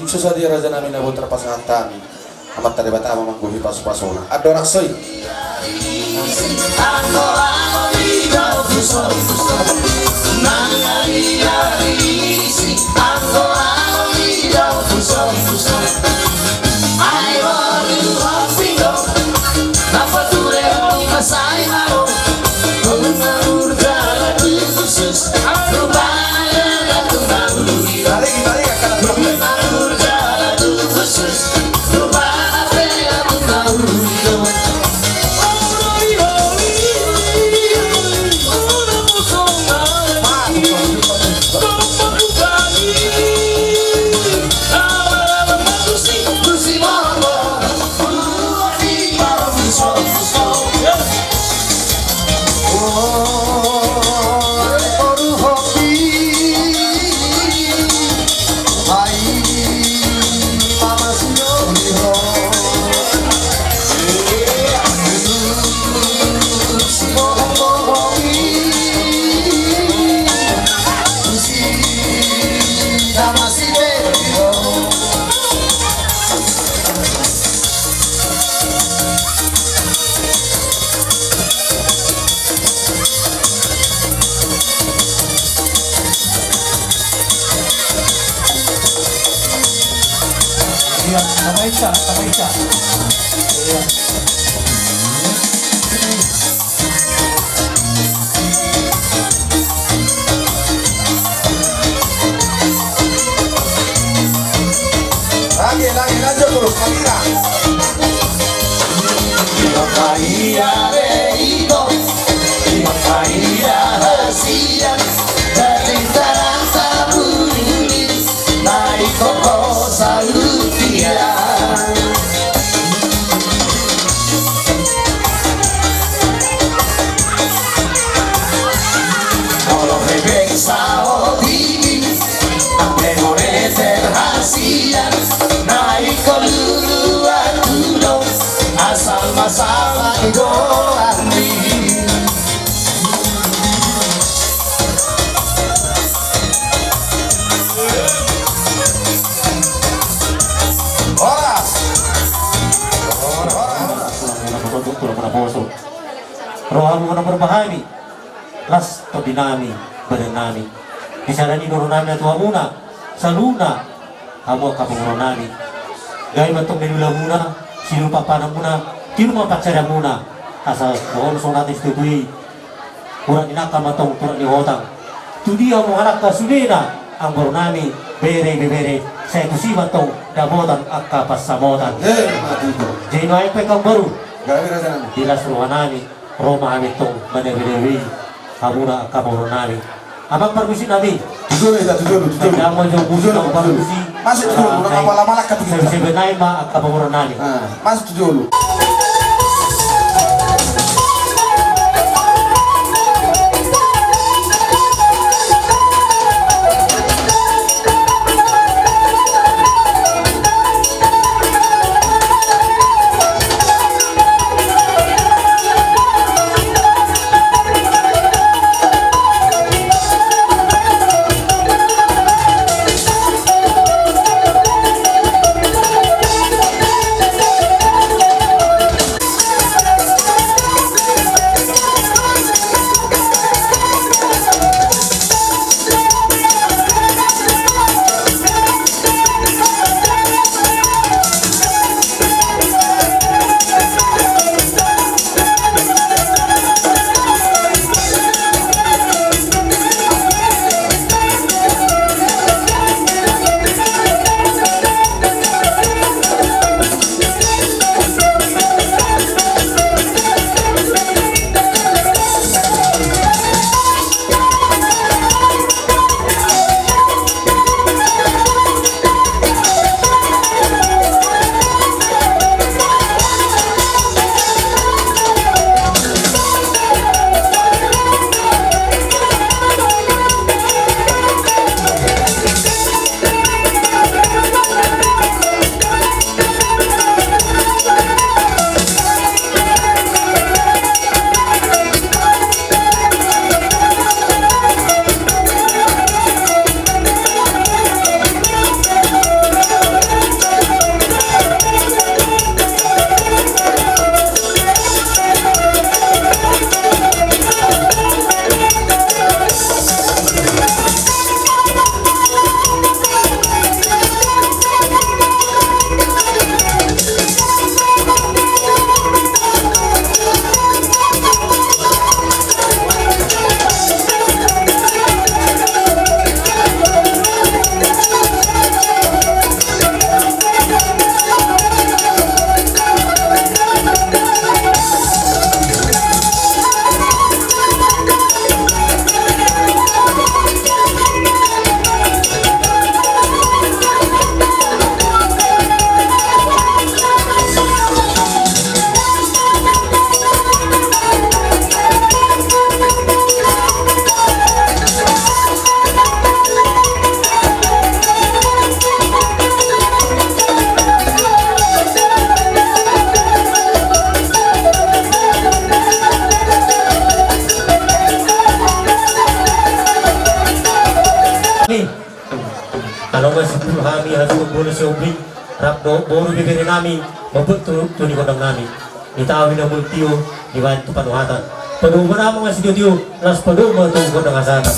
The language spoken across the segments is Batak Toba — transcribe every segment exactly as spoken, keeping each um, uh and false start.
Susa dia raja nami na boi tarpasahat hami. Amanta Debata ma manggohi pasupasuna. Andorang so i. Iya, sama Ica, sama Ica. Iya. Lagi, lagi, lanjut terus, Samira. Ima paida re ito, ima paida hasian, dari taranta buni, na ingkon ho sautian. Molo hepeng saotik i, nang pe mone terhasian, na ingkon luluanku do, asal ma salah ni goarni. Horas. Horas. Rohamu na marbahani, las tondi nami, badan nami. Di sada ni dohot nami na tuamuna, saluhutna, hamu angka pamoruon nami. Gabe ma tong na niulamuna, silupa panganmuna, tiur ma pansarianmuna, asa dohonon songon hata ni situtu i. Urat ni nangka ma tong, urat ni hotang. Tudia ma angka sudena, amangboru nami, bere, ibebere, sai tusi ma tong, dapotan angka pansamotan. Eh, mati tu. Jadi nuaeng pe amangboru. Gabe raja nami. Di las roha nami, ro ma hami tong, mandabe-dabe i, hamuna angka pamoruon nami. Amang parmusik nami. Tu jolo, tu jolo, tu jolo. Masuk tu jolo, nunga pala malangkat tu jolo. Sebe-sebe nai ma angka pamoruon nami. Ah, masuk tu jolo. Boru Sihombing, rap dohot boru bebere nami, mambuat tu, tu ni gondang nami. Di taon i na mulak tio, dibaen tu panuhatan. Padomu ma na amang sitio-tio, laos padomu ma tu gondang hasahatan.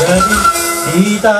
Jadi, hita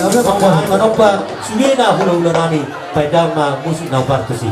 Manomba sudena hulahula nami, paendang ma musik na upartusi.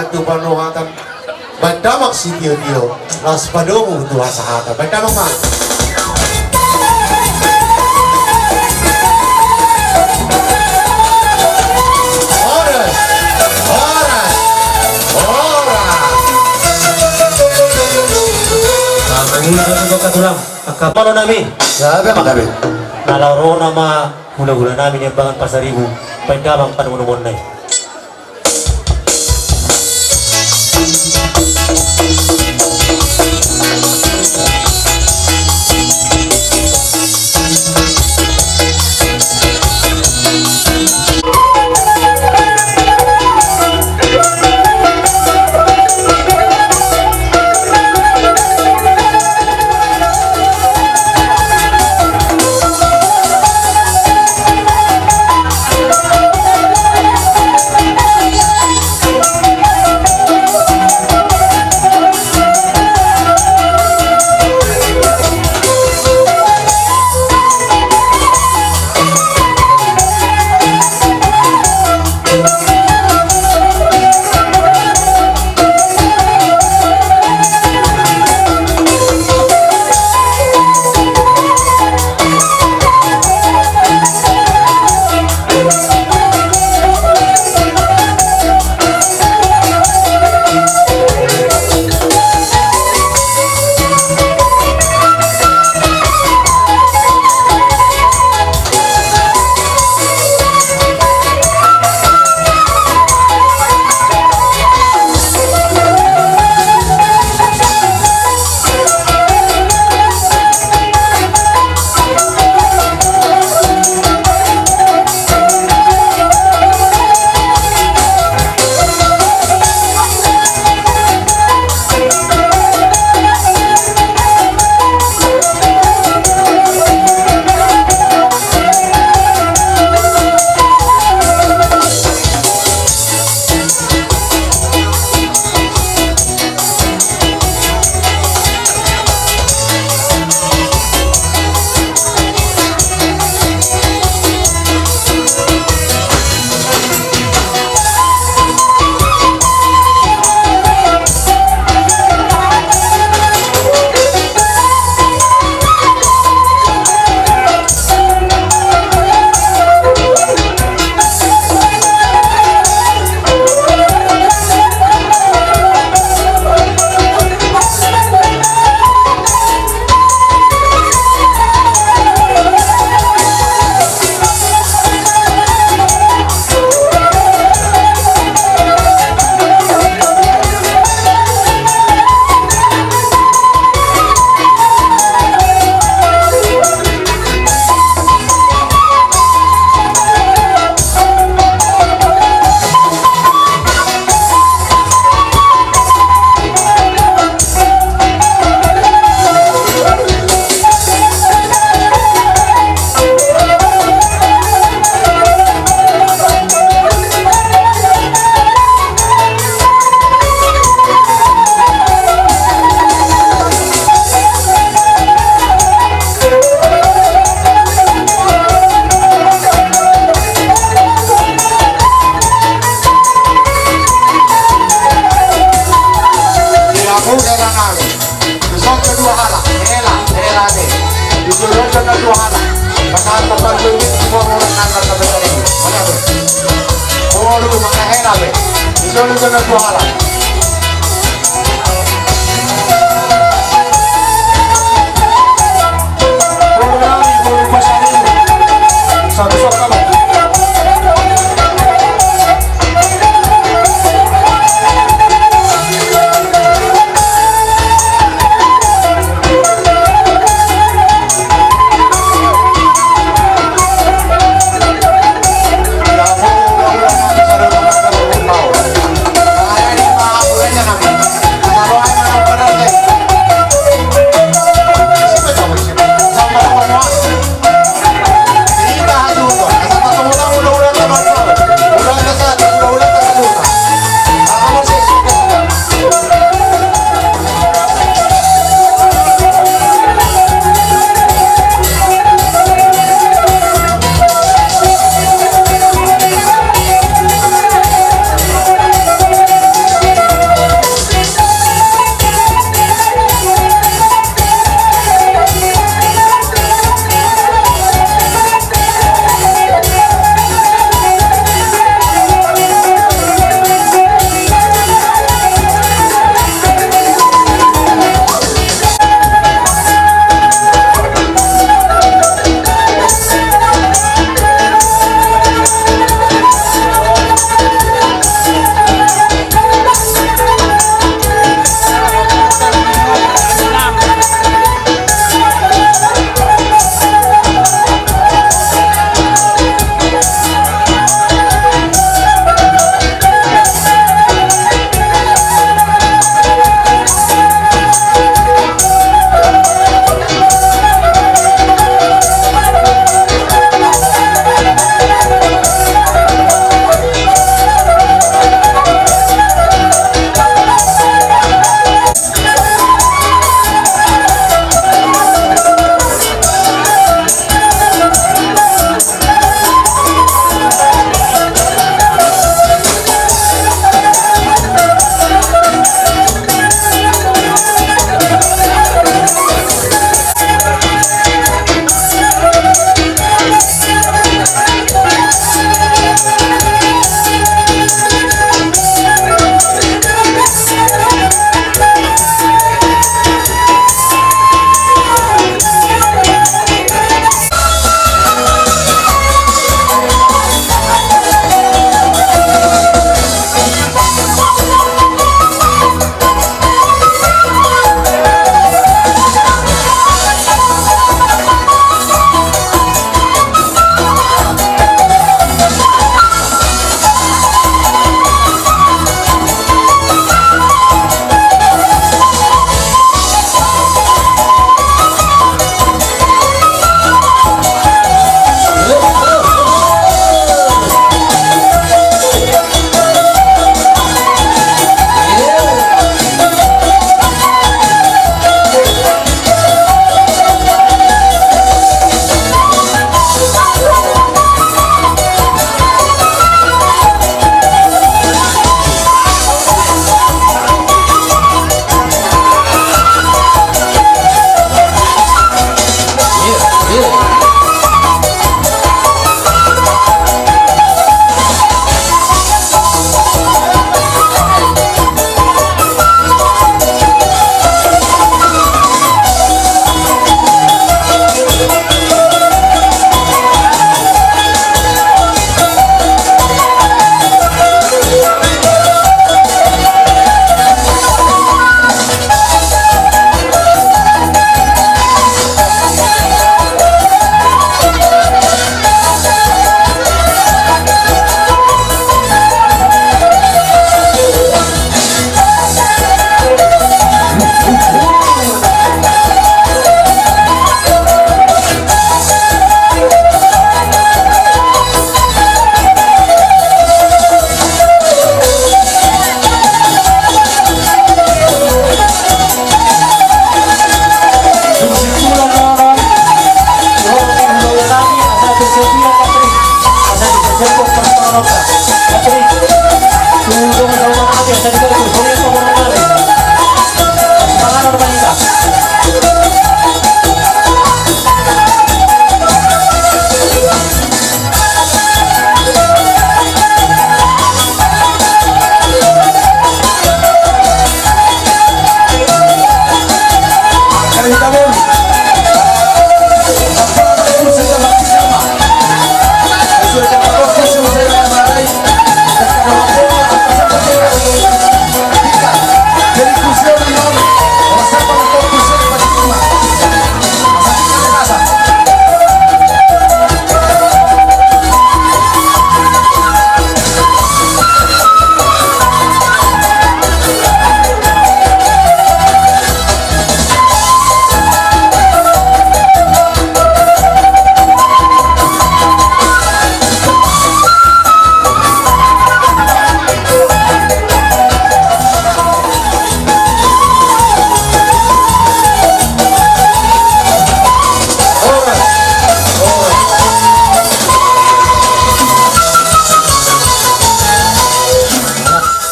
Tu panuhatan baen damang sitiotio, laos padomu tu hasahatan. Baen damang ma. Horas, horas, horas. Nah, mangihut ma tu angka tulang, angka amang nami. Gabe ma, gabe. Na laho ro nama hulahula nami Niambangan Pasaribu, baen damang panumon-numonna i. Ia, udah lah, nang. Dison na dua halak, hela, hela be. Dison na dua halak. Pasahat ma parlui tu boru na nangkal na besar i. Mana be? Boru, mangkahela be. Dison na dua halak. Boru nami, boru Pasaribu. Satu sokam.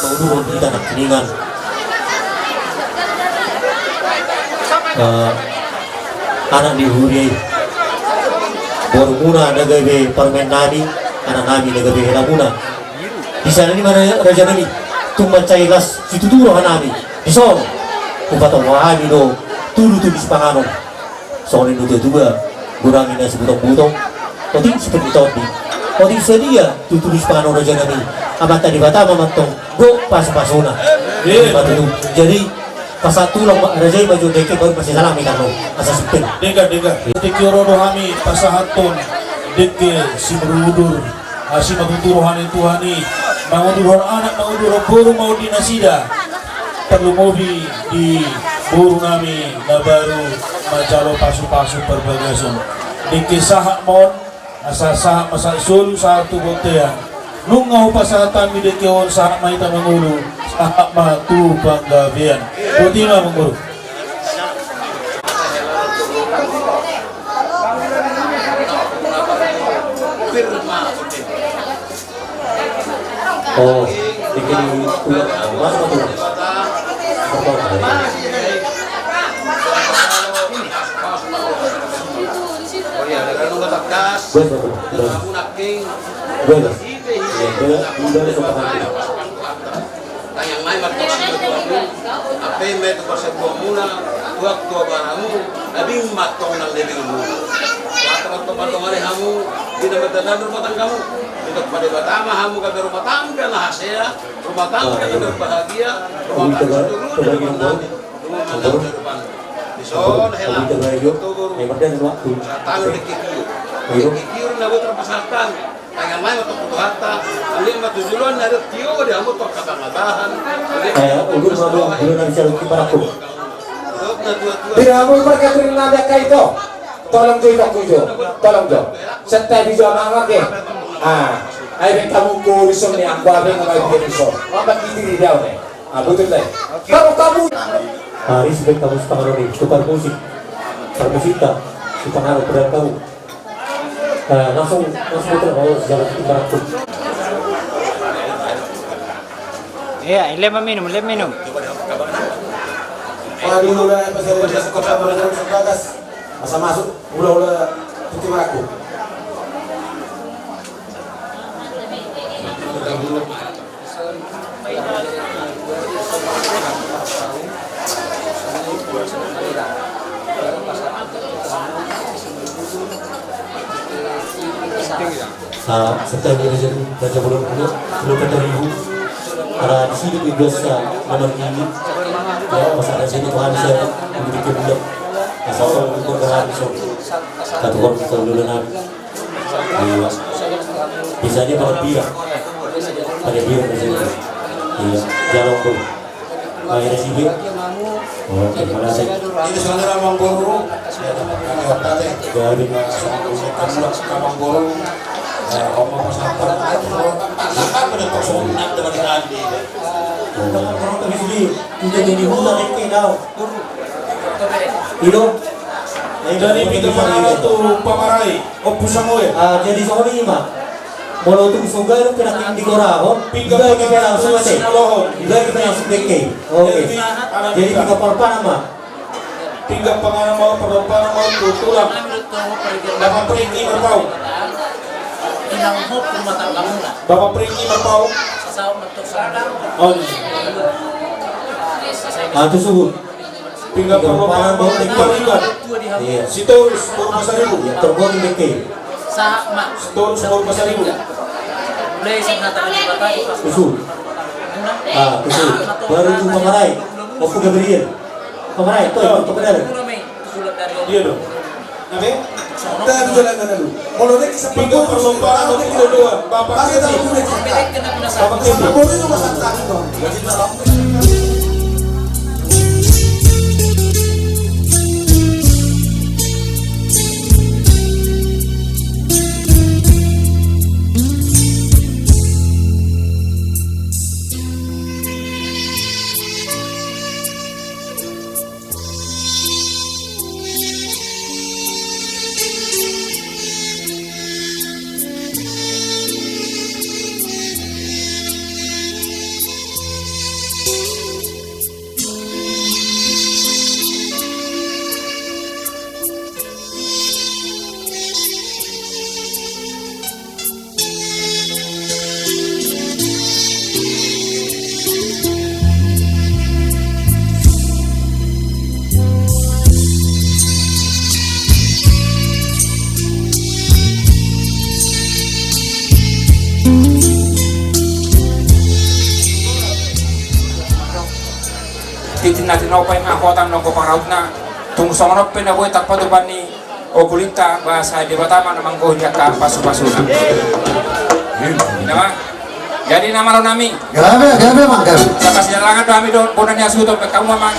Mauduhon hita nangkiningan. Eh, anak ni huria i. Borumuna na gabe parumaen nami, anak nami na gabe helamuna. Di sana ni mana raja nami, tung mansai las situtu roha nami. Dison, hupatongo hami do tudu-tudu sipanganon. Songon i do tua-tua, gurangi na sibutong-butong, otik sipen ni tondi. Otik sadia tudu-tudu sipanganon raja nami. Amanta Debata ma mantong gok pasu-pasuna. Iya. Ima tutu. Jadi, pasahat tulang ma raja i, maju dengke baru pasti salam ikan lo. Asa sipen. Dengke, dengke. Dengke ro do hami pasahathon dengke si Borobudur. Asi ma tutu roha ni Tuhan i, manguduhon anak, manguduhon boru, maundi nasida. Tarlumobi di boru nami na baru manjalo pasu-pasu parbagason. Dengke sahat ma on, asa sahat ma sahat solu, sahat tu bontean. Nunga hupasahat hami dengke on, sahat ma hita mangolu, sahat ma tu panggabean. Boti ma mangolu. Oh, bikin ulang. Masuk, masuk. Gue, gue, gue. Gue, gue. Ya, gue, gue, gue. Tangiang nami ma tong simatua-tuamu, ampe ma i tu parsatuaonmuna, tu angka tuabaramu, na bing ma tong nang lebelmu. Mata ma tong mandongani hamu, di na mardalan rumah tanggamu, di na Debata ma hamu gabe rumah tangga na hasea, rumah tangga na berbahagia, rumah tangga na turun di rumah tangga, rumah tangga na depan. Dison hela, Oktober, sahat hami dengke kiur. Dengke kiur na boi tarpasahat hami. Tangiang nami ma tong tu Tuhanta, anggiat ma tu joloan na ro tio di hamu tong kabangabahan. Eh, udur ma tong, udur nami sialuki paraku. Tidak, hamu parkaturing nami angka ito. Tolong jo, tolong jo, tolong jo. Santabi jo amang ake. Ah, ai baen hamu go dison ni, anggo abe nunga i baen dison. Mambaen di diri daon e. Ah, betul dai. Kamu, kamu. Ah, respect hamu sipanganon i, tu parmusik. Parmusikta, sipanganon pedang kamu. Eh, langsung, langsung betul, oh, sialuki paraku. Iya, ini lem minum, lem minum. Aduh, udah, pas ada di sekolah, bagas. Masa masuk, udah, udah, putih meraku. Ah, serta ini raja, raja bolon kuda, bolon kata ribu. Ala di sini di biasa nama ini. Ya, masa raja ini Tuhan saya, ini bikin budak. Asal orang berdoa di sana. Satu orang kita dulu nanti. Iya. Biasanya pada pira. Pada pira biasanya. Iya. Jalan tuh. Akhirnya sih, Bik. Oke, makasih. Ini saudara Amang Boru. Ya, dapat kami obat, ya. Jadi. Sama Amang Boru. Ya, Amang Boru. Ya, Amang Boru. Apa ada kosong? Ada bagi tadi. Oh. Orang tadi sini. Kita jadi buta, dengke, dao. Ido. Jadi, piga manara tu pamarai, Ompu Samuel. Ah, jadi songon i ma. Molo tung so gabe pe nangkin digorahon, pinggan gabe pe langsung ate. Gabe pe langsung dengke. Oke. Jadi pinggan parpahan ma. Pinggan panganan ma, parpahan ma, tulang. Bapak Pringki Marpaung. Bapak Pringki Marpaung. On. Atu suhut. Pinggan parpahan ma, pinggan. Iya. Sitorus, Purwosaribu. Iya, tergolong dengke. Sitorus, Purwosaribu. Usul. Ah, usul. Baru tu pamarai. Opo Gabriel. Pamarai, to, itu benar. Iya dong. Apa? Tahan dulu, tahan dulu. Molo dia kisah pinggan parpahan ma, pinggan dua. Bapak Kesi. Bapak Kesi. Tintin na tinopa i ma hotang nonggo parahutna. Tung songon on pe na boi tarpatupa ni ogulinta, ba sai Debata ma na manggohi angka pasupasuna. Inna ma. Jadi na malo nami. Gabe, gabe ma, gabe. Sapa sialangan do hami dohot bona ni hasuhuton pe hamu ma.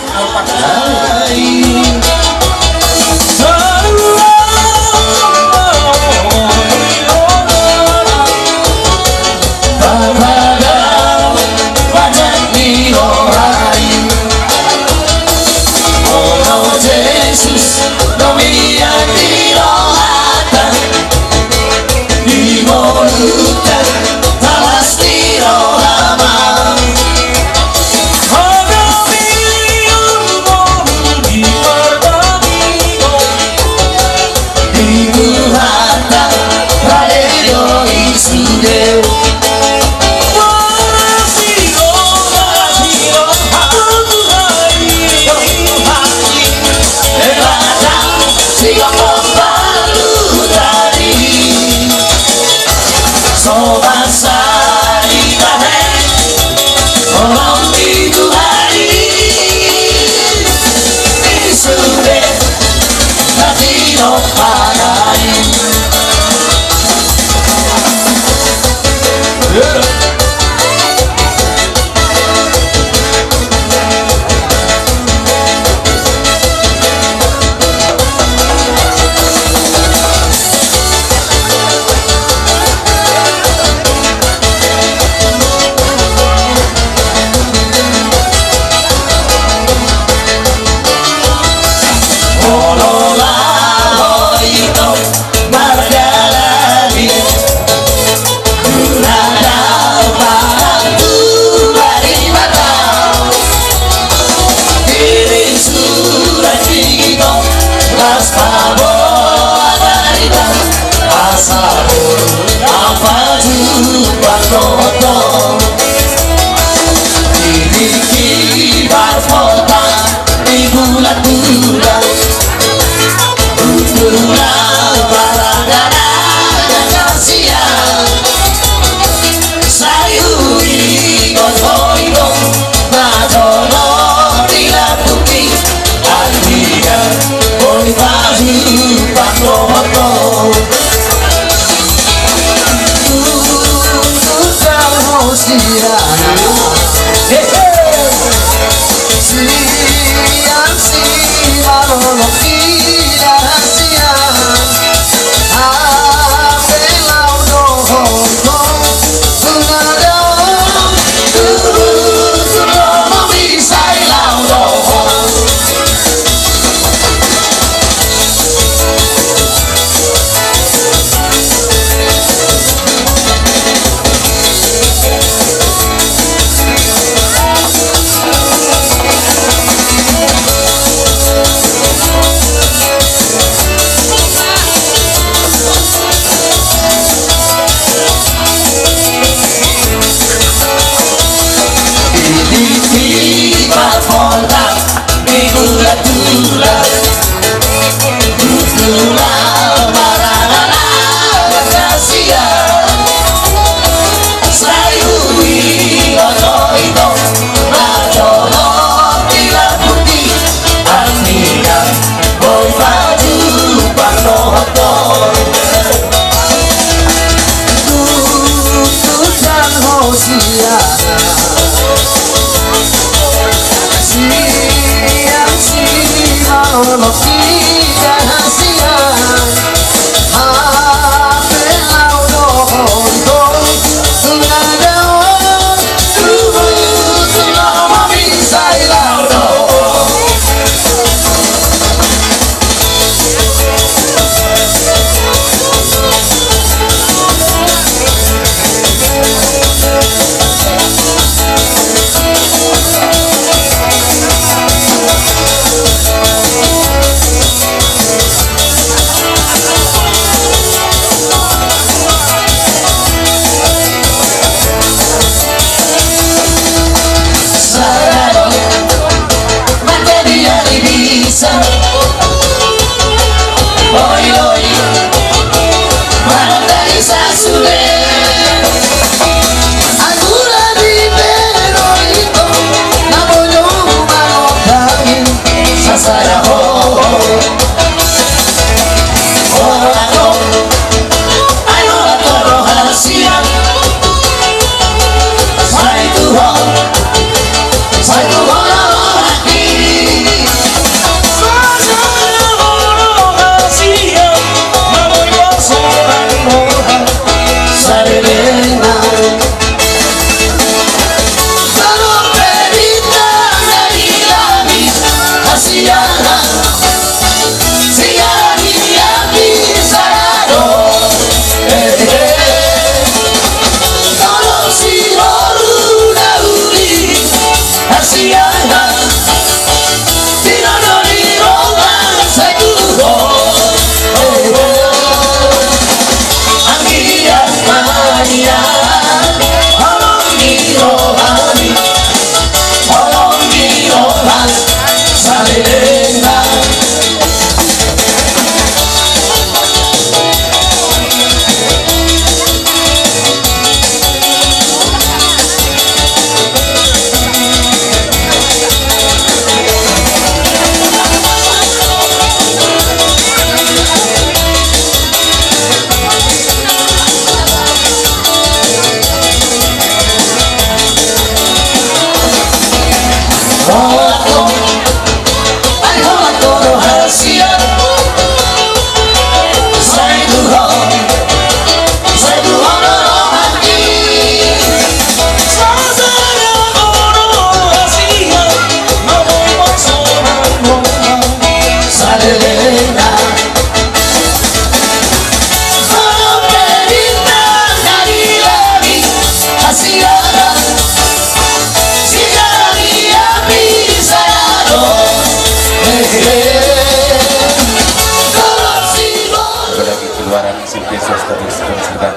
Yesus Kristus sudah.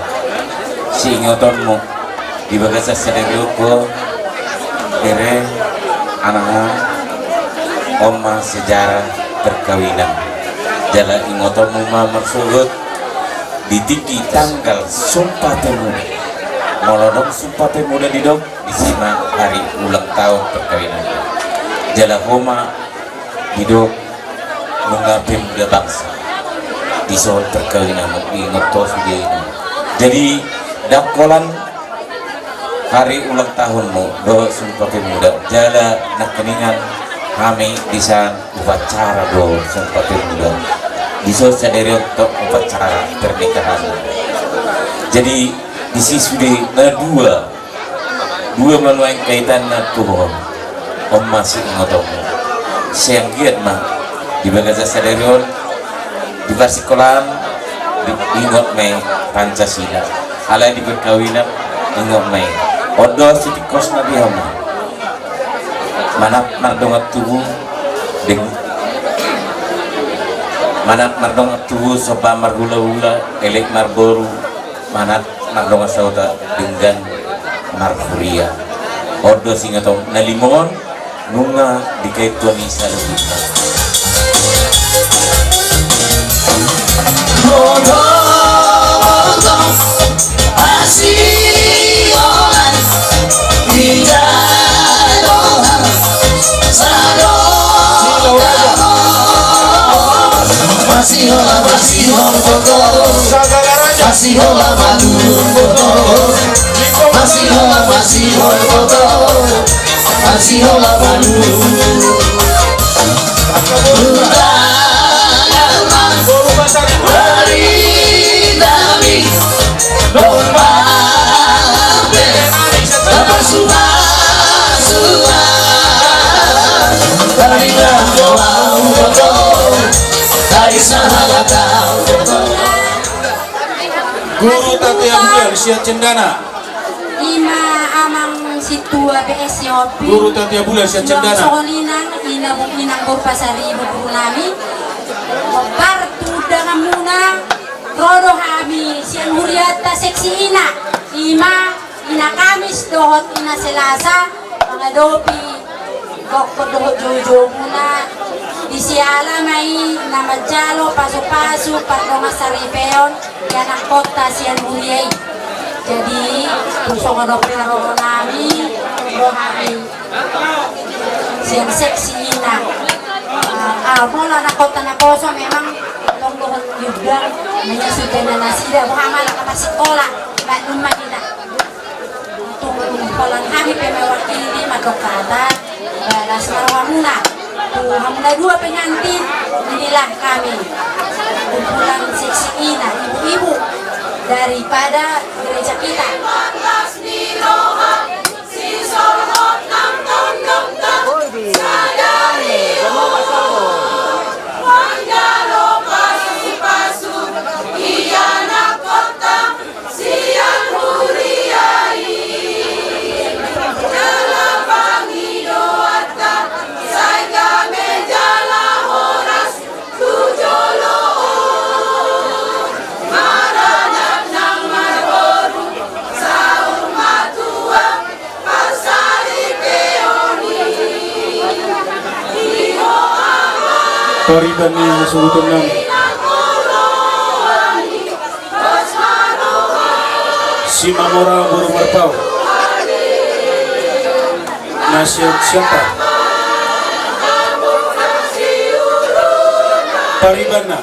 Siingotonmu di bagasan sadari on, bere, anakna, on ma sejarah perkawinan. Jala ingotonmu ma marsogot di tingki tanggal Sumpah Pemuda. Molo adong Sumpah Pemuda didok, disi ma hari ulang tahun perkawinan. Jala ho ma didok nunga pemuda bangsa. Dison perkawinanmu, ingot ho sude i. Jadi, ndang holan hari ulang tahunmu dohot Sumpah Pemuda, jala nangkiningan hami dison upacara do Sumpah Pemuda. Dison sadari on tong upacara pernikahan. Jadi, disi sude na dua Dua ma nuaeng kaitanna tu ho. On ma siingotonmu. Sai anggiat ma di bagasan sadari on, di parsikolaan, di, ingot ma i Pancasila. Alai di perkawinan, ingot ma i. On do sitingkosna di hamu. Manat mardongan tubu, deng, manat mardongan tubu, somba marhulahula, elek marboru, manat mardongan sahuta denggan marhuria. On do siingotonmu. Na lima on nunga dikaiton i saluhutna. Masihola, masihola, masihola, masihola, masihola, masihola. Guru Tatea Bulan sian Cendana. Ima amang sintua B S Yopi. Guru Tatea Bulan sian Cendana. Songon i nang, ina bu, inang Purba Saribu guru nami. Hombar tu undanganmuna, ro do hami sian hurianta seksi ina. Ima ina Kamis dohot ina Selasa mangadopi gokkon dohot joujou muna, di siala ma i na manjalo pasupasu pardongan saripeon di anakkonta sian huria i. Jadi tung songon on pe haroron nami, ro hami sian seksi ina. Ah, ah, molo anakkonta naposo memang tong dohot iuda, manya sudah na nasida boha ma na parsikola, baen ma hita. Tung holan hami pe mewakili mandok hata las ma rohamuna tu hamuna dua pengantin. Inilah kami kumpulan seksi ina, ibu-ibu daripada gereja kita. Pariban ni hasuhuton nami. Simamora boru Marpau. Na siap-siap. Paribanna.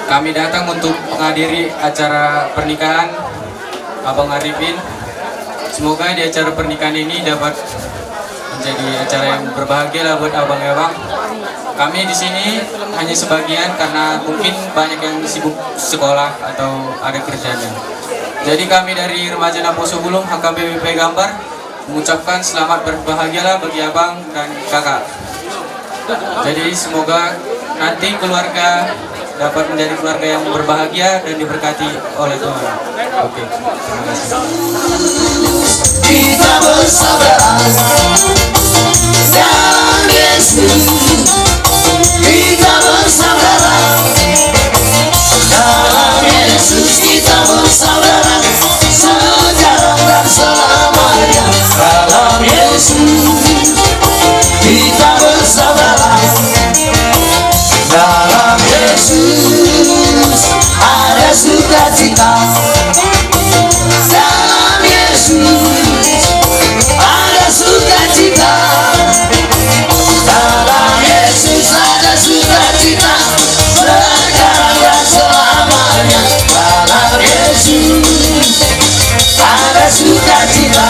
Kami datang untuk menghadiri acara pernikahan Abang Arifin. Semoga di acara pernikahan ini dapat menjadi acara yang berbahagia lah buat abang ya, Bang. Kami di sini hanya sebagian karena mungkin banyak yang sibuk sekolah atau ada kerjanya. Jadi kami dari Remaja Naposo Bulung, H K B P P Gambar, mengucapkan selamat berbahagialah bagi abang dan kakak. Jadi semoga nanti keluarga dapat menjadi keluarga yang berbahagia dan diberkati oleh Tuhan. Oke, terima kasih. Kita bersaudara dalam Yesus. Kita bersaudara dalam Yesus. Kita bersaudara sekarang dan selamanya dalam Yesus. Kita bersaudara dalam Yesus. Ada sukacita dalam Yesus. Ada sukacita dalam Yesus. Ada sukacita sekarang dan selamanya dalam Yesus. Ada sukacita.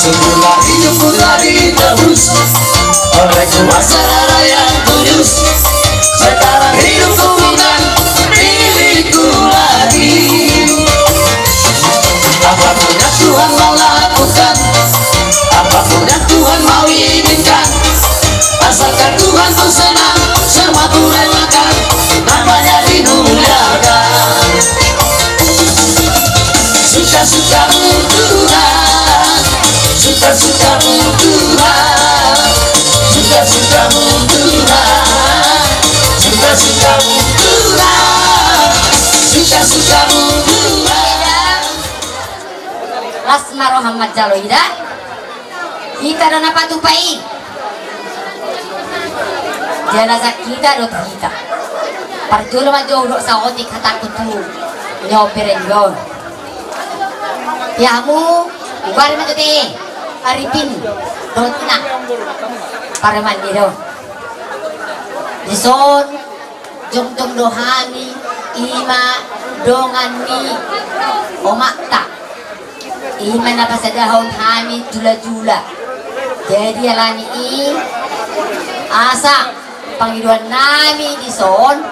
Semula hidupku telah ditebus oleh kuasa darah yang kudus. Sekarang hidupku bukan milikku lagi. Apapun yang Tuhan mau lakukan, apapun yang Tuhan mau izinkan, asalkan Tuhan ku senang, semua ku relakan, namanya dimuliakan. Suka-sukamu Tuhan, suka-sukamu Tuhan, suka-sukamu Tuhan, suka-sukamu Tuhan, suka-sukamu Tuhan. Las ma roham manjalo i da. Hita do na patupa i. Jala sangkita do tu hita. Parjolo ma jo hudok saotik hatangku tu nyope renggon. Ia hamu, ubar ma jo te. Arifin dohot ina parumaen ni do. Dison jongjong do hami, i ma dongan ni omakta. I ma na pasadahon hami jula-jula. Jadi alani i asa pangidoan nami dison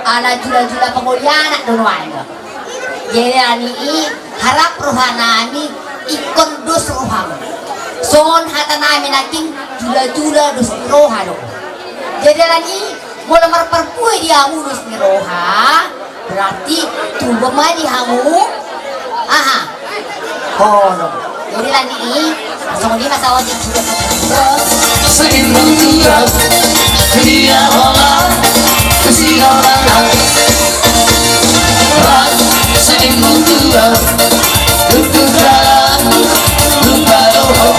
ala jula-jula pangoli anak do nuaeng. Jadi alani i harap roha nami ingkon dos roham. Songon hata nami nangkin jula-jula dos ni roha do. Jadi alani i molo marparbue di hamu dos ni roha, berarti tubu ma di hamu. Aha. Holong. Jadi alani i songon i ma saotik. Sedihmu Tuhan, dia olah, kesiangan. Sedihmu Tuhan, tutup jalan, lupa dohot.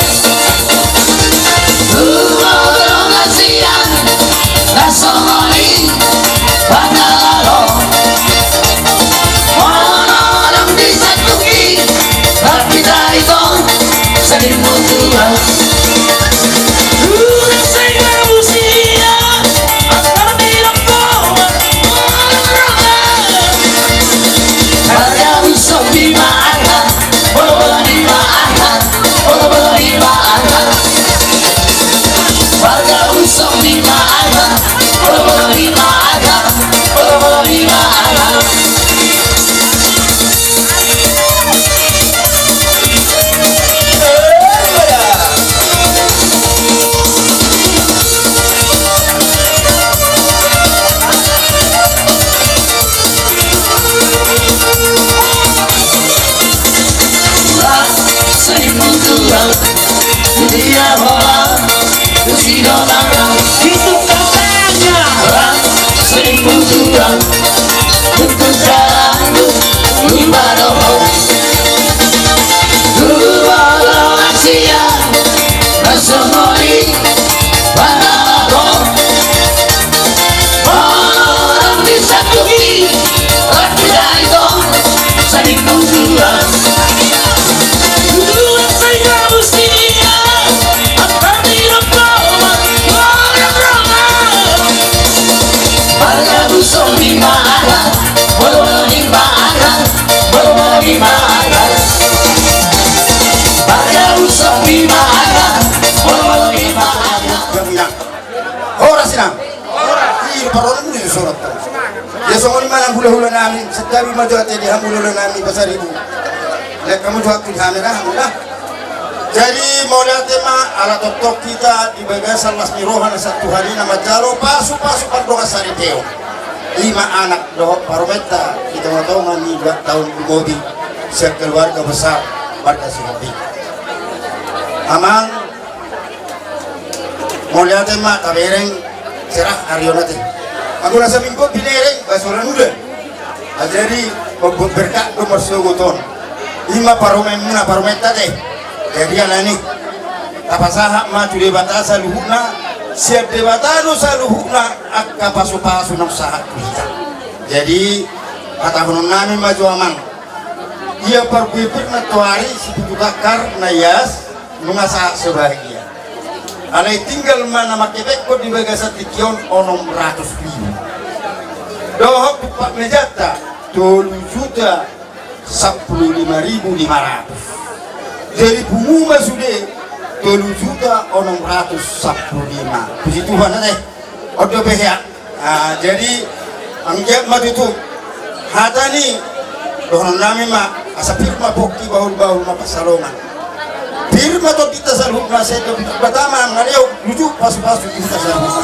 Itu katanya. Selingkuh juga. Untuk selalu. Lima nomor. Dua orang sia. Rasa mori. Mana kau? Orang di satu. Horas, inang. Horas. Ih, parolmu ni surat. Ia songon i ma nang hulahula nami, santabi ma jo ate di hamu hulahula nami Pasaribu. Lihat hamu jo tu di kamera, hamu lah. Jadi mauliate ma ala tongtong hita di bagasan las ni roha na satuhan i na manjalo pasupasu pardongan saripeon. Ima anak dohot paromenta di tongatonga ni taon dumobi sian keluarga besar marga Sihombing. Amang, mauliate ma tabereng serah ari on ate. Anggo na saminggu binereng basoran udan. Jadi mambuat berkat do marsogot on. Ima parumaenmuna, parumenta ate. Jadi alani tapasahat ma tu Debata saluhutna, sian Debata do saluhutna angka pasupasu naung sahat tu hita. Jadi hatahonon nami ma jo amang. Ia parbue pir na toari sipitu tangkar na ias nunga sahat so bahagia. Alai tinggal ma na mangkepekhon di bagasan tingki on onom ratus ribu. Dohot tumpak mejanta tolu juta sampulu lima ribu lima ratus. Jadi pungu ma sude tolu juta onom ratus sampulu lima. Puji Tuhan ate. On dope hea. Ah, jadi anggiat ma tutu hata ni dohonon nami ma, asa pir ma pongki, bahulbahul ma pansalongan. Pir ma tondinta saluhutna, sai tondinta Debata ma na mangaleop luju pasupasu tu hita saluhutna.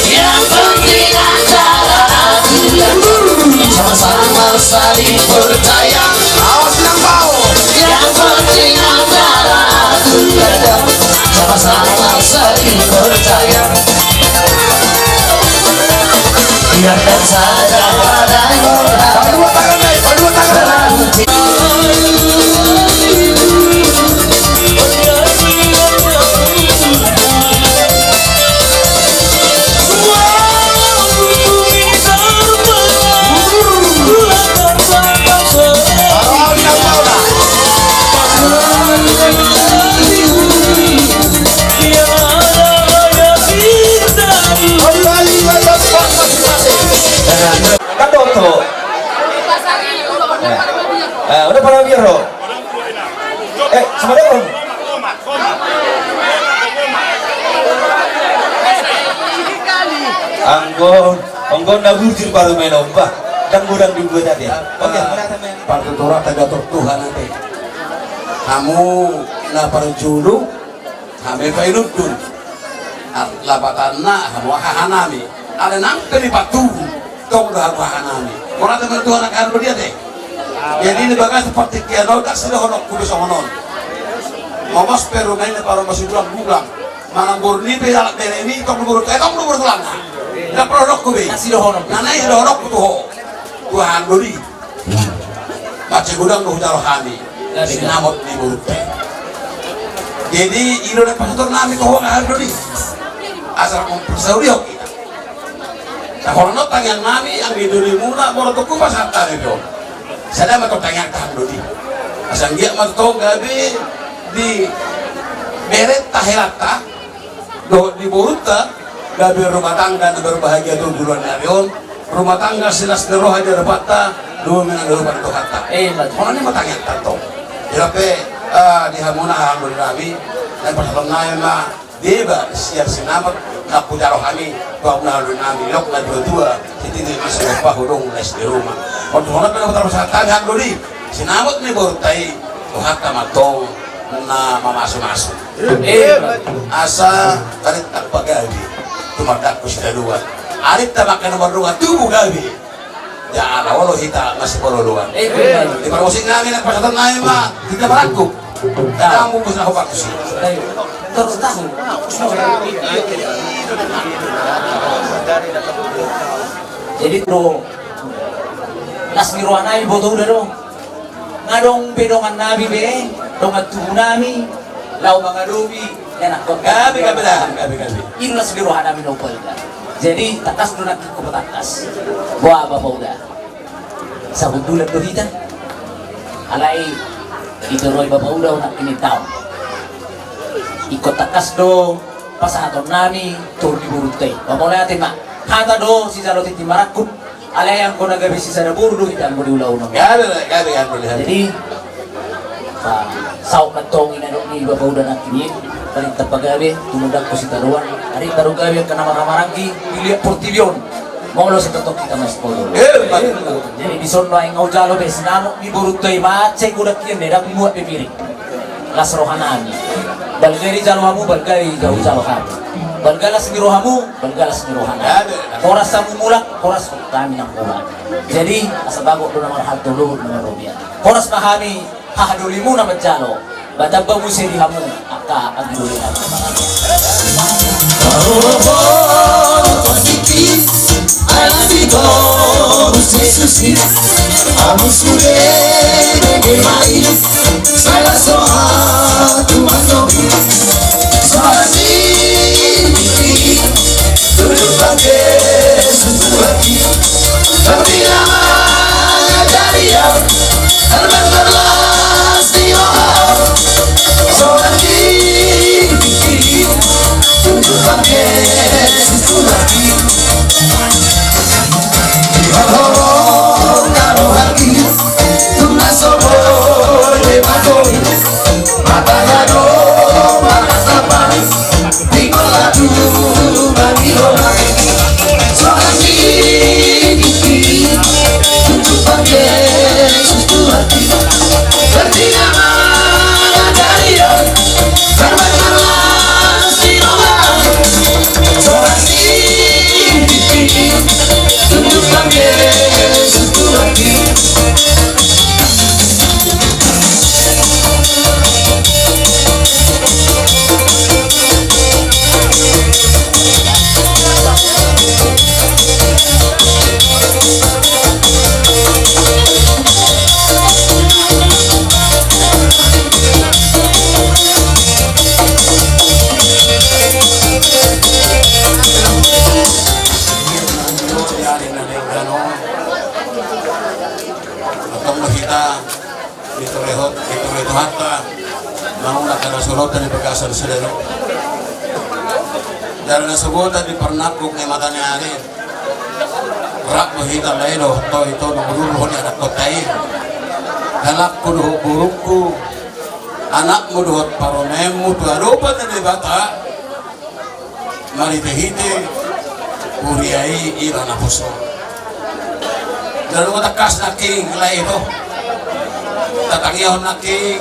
Yang penting adalah aku dan kamu sama-sama saling percaya. Awas nang bau. Yang penting adalah aku dan kamu sama-sama saling percaya. Biarkan saja badai. Dua tangan naik, dua tangan. Kan doto. Eh, eh, udah pada biar, Bro. Eh, sama dia, Bro. Anggo, anggo na bujur baru main ombak, dan godang dibuat ate. Oke, partuturan tagator Tuhan ate. Hamu na parjolo, hami painundun. Lapatanna hamu hahanami. Ala nang pe dipatubu, tong do hamu hahanami. Mauliate ma tu Tuhan angka hamu dia te. Jadi di bagas partingkian on, tak sudah honok kudu songon on. Momos pe rumah ini, baru masih bulan-bulan. Manang boru ni pe, anak bere ni, tong do boru, eh, tong do boru tulang. Nda pro honok ku be. Nasi do honok. Nana i do honok ku tu ho. Tuhan do di. Mace godang do hujalo hami. Sinamot ni boru pe. Jadi, i do na pasahaton nami tu ho, angka hamu do di. Asal mempersaudihon hita. Nah, holan on tangiang nami, anggi doli muna, molo tongku pasahat hami do. Sada ma tong tangiang ta hamu do di. Asa anggiat ma tong gabe di berenta helanta, dohot di borunta, gabe rumah tangga na berbahagia tu bulan nari on, rumah tangga silas ni roha di adopanta, dua menang dua Tuhanta. Eh, betul. Holan i ma tangiang ta tong. Jadi pe, eh, di hamuna hamu do di nami, dan pasahaton nami ma, deba sian sinamot na hujalo hami, tu hamuna hamu do di nami, liok na dua-dua, sititi masuk pahu dong les di rumah. Untuk holan pe na pasahat hami hamu do di, sinamot ni borunta i, Tuhanta ma tong na mamasu-masu. Eh, asa tarintak pagabe, tu mardangku sitadoan. Arinta ma angka na mardongan tubu gabe. Jala olo hita masih paroloan. Eh, di parmusik nami na pasahaton nami ma, hita marangkup. Dah. Kamu bisa hopak sih. Terus tahu. Jadi tu las ni roha nami boto uda do. Nga adong be dongan nami be, dongan tubu nami, laho mangadopi, enak kok. Gabe, gabe dah, gabe, gabe. I do las ni roha nami na umbalga. Jadi, tangkas do nangkin hupatakkas. Boha bapa uda. Sahundulan do hita. Alai, ditoroi bapa uda, unang ini taon. Ingkon tangkas do pasahaton nami, toru ni borunta i. Mauliate ma. Hata do, sijalo tintin marangkup. Alai anggo na gabe sisada boru do hita anggo di ulaon on. Gabe, gabe, gabe, gabe. Jadi, saut ma tong i na dok ni bapa uda nangkin i, tarintak pagabe, tu mardangku sitadoan, arinta do gabe angka na marhahamaranggi, di liat portibi on, molo sai tongtong hita masih podo. Eh, betul. Jadi dison do aek nga hujalo be sinamot ni borunta i, mansai godang hian be, ndang muat be miring. Las roha nami. Balga dijalo hamu, balga dijalo hami. Balga las ni rohamu, balga las ni roha nami. Horas hamu mulak, horas hami nang mulak. Jadi, asa bagot do na marhalto, luhut do na marrobean. Horas ma hami, haha dolimuna manjalo. Batamba muse di hamu, angka anggi doli nami. Antong ma hita, ditorehon, ditorehon Tuhanta, manang na kada solotan di bagasan sadari on. Jala na sogot di parnangkok ni mata ni ari. Rap ma hita lae dohot ho ito, mangudurhon ni anak kota i. Halakku dohot borungku, anakmu dohot parumaenmu tu adopan ni Debata. Marhitehite Huria i iba naposo. Lalu tangkas nangkin lae ito. Tatangihon nangkin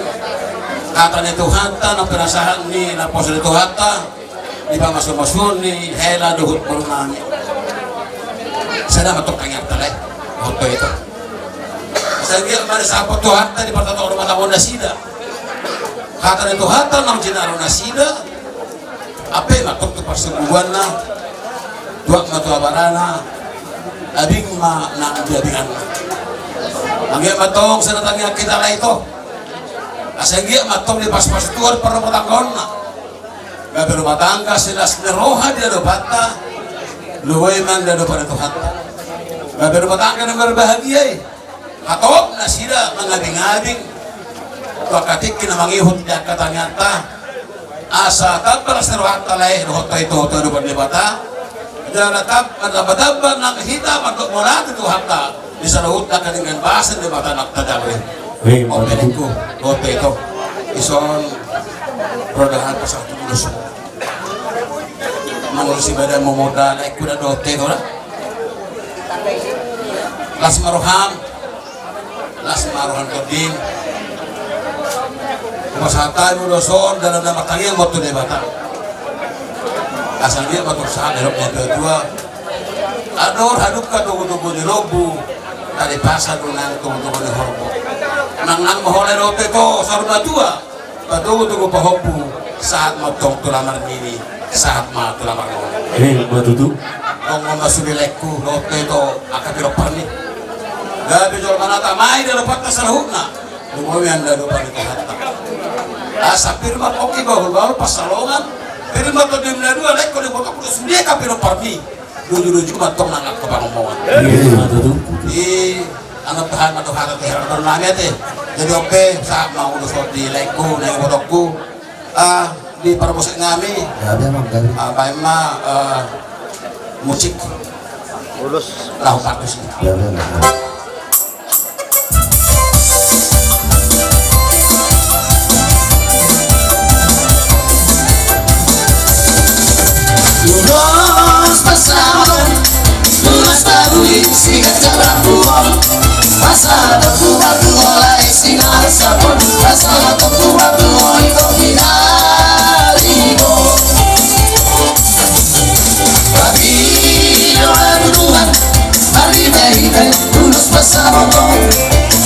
hata ni Tuhanta, na pinasahat ni naposo ni Tuhanta, di pamasu-masuon ni hela dohot boru nami. Sada ma tong tangiangta lae. Oto ito. Sai anggiat ma disapot Tuhanta di partonton rumah tangga nasida. Hata ni Tuhanta na manjalo nasida. Ampe ma tong tu parsingguanna, tuak ma tu abarana, abing ma nang di abinganna. Anggiat ma tong sada tangiang hita lae ito. Asa anggiat ma tong dipasu-pasu Tuhan parrumatanggaonna. Gabe rumah tangga silas ni roha di adopanta, lumobi ma di adopan ni Tuhanta. Gabe rumah tangga na marbahagia i. Hatop nasida mangabing-abing tu angka tingki na mangihut di angka tangiangta. Asa tamba las ni rohanta lae dohot ito tu adopan Debata. Jala tamba-tamba nang hita mandok mauliate tu Tuhanta di saluhut angka denggan basa ni Debata na tajalo i. Hei, ope ningku dohot ito. Ison rodahan pasal tujuh belas. Mangolu si badan momodal, eh, kuda dohot ito da. Las ma roham. Las ma roham tonding. Hupasahat hami muse on dalan na martangiang ma tu Debata. Asa anggiat ma tong sahat didok ni natua-tua. Andor hadungka togu-togu ni lombu. Tali pasa do nang togu-togu ni horbo. Nang nang ma holan dohot ito saur matua. Patogu-togu pahompu, sahat ma tong tulang marnini, sahat ma tulang marnono. Eh, ma tutu. Tong ma sude laengku, dohot ito angka pinomparni. Gabe jolma na tama i di adopanta saluhutna. Lumobi ma di adopan ni Tuhanta. Asa pir ma pongki bahul-bahul pansalongan. Pir ma tondimuna dua laengku di botongku sude angka pinomparni. Luju-luju ma tong nang angka pangomoan. Iya, iya, betul. Di anu tahan ma tu hata tu hera baru nami ate. Jadi oke, sahat ma ulos di laengku, na di botongku. Ah, di parmusik nami. Ya, dia mah, kan. Ah, baen ma, eh, musik. Ulos. Laho parmusik. Ya, ya, ya. Ulos pasahaton, ulos tabusi gajar rambu on. Pasahaton tu batu on lae sinarasahon. Pasahaton tu batu on i topi nari on. Tapi doa duduan. Marhite-hite ulos pasahaton,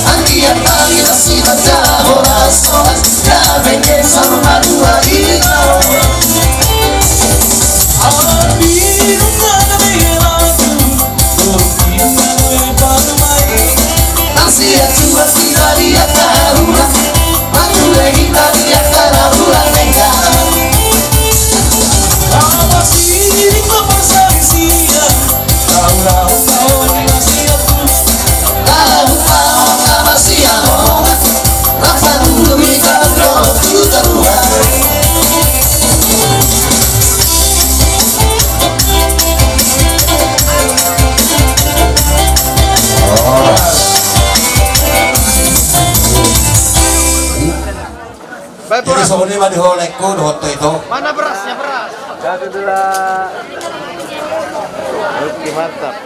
anggiat tali na sibaca horas-horas, gabe ke saur matua i. Nang sian tuan sida di angka harura. Baik, jadi songon i ma di ho laengku dohot ito. Mana berasnya, beras? Satu, dua. Oke, mantap.